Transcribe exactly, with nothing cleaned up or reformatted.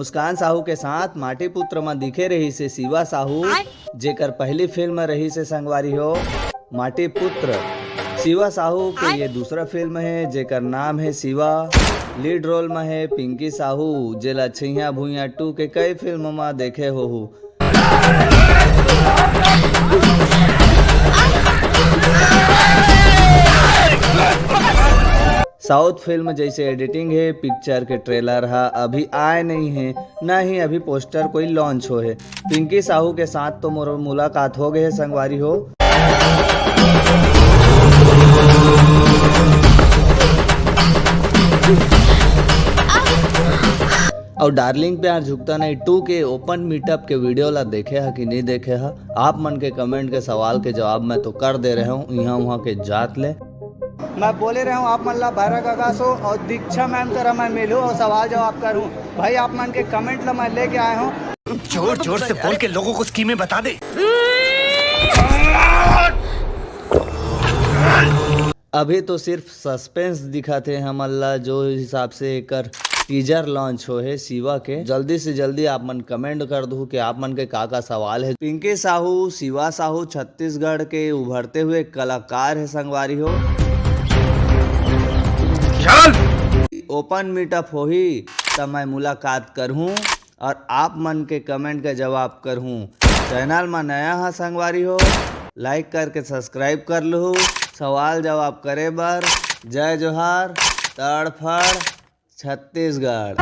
मुस्कान साहू के साथ माटी पुत्र म दिखे रहिस हे शिवा साहू, जेकर पहली फिल्म रहिस हे संगवारी हो माटी पुत्र। शिवा साहू के ये दूसरा फिल्म हे, जेकर नाम हे शिवा। लीड रोल म हे पिंकी साहू, जेला छिया भुइया टू के कई फिल्म म देखे होहू। साउथ फिल्म जैसे एडिटिंग हे, पिक्चर के ट्रेलर ह अभी आए नहीं हे, ना ही अभी पोस्टर कोई लॉन्च हो हे। पिंकी साहू के साथ तो मोर मुलाकात हो गए हे संगवारी हो। और डार्लिंग प्यार झुकता नहीं टू के ओपन मीटअप के वीडियो ला देखे हा कि नहीं देखे हा? आप मन के कमेंट के सवाल के जवाब मैं तो कर दे रहे हूँ, यहाँ वहाँ के जात ले। मैं बोले रहे हूँ आप मन ला भैरा गगा सो और दीक्षा मैम करा मैं मिलूँ और सवाल जवाब करूँ। भाई आप मन के कमेंट ला मैं लेके आया हूँ। जोर जोर से बोल के लोगों को स्कीमें बता दे। अभी तो सिर्फ सस्पेंस दिखत हे हमन ला, जो हिसाब से एकर टीजर लॉन्च हो हे शिवा के। जल्दी से जल्दी आप मन कमेंट कर दू कि आप मन के का का सवाल हे। पिंकी साहू, शिवा साहू छत्तीसगढ़ के उभरते हुए कलाकार हे संगवारी हो। चल। ओपन मीटअप होही त मैं मुलाकात करहूँ और आप मन के कमेंट के जवाब करहूँ। चैनल म नया हा संगवारी हो, लाइक करके सब्सक्राइब कर लहू। सवाल जवाब करे बर जय जोहार, तड़फड़ छत्तीसगढ़।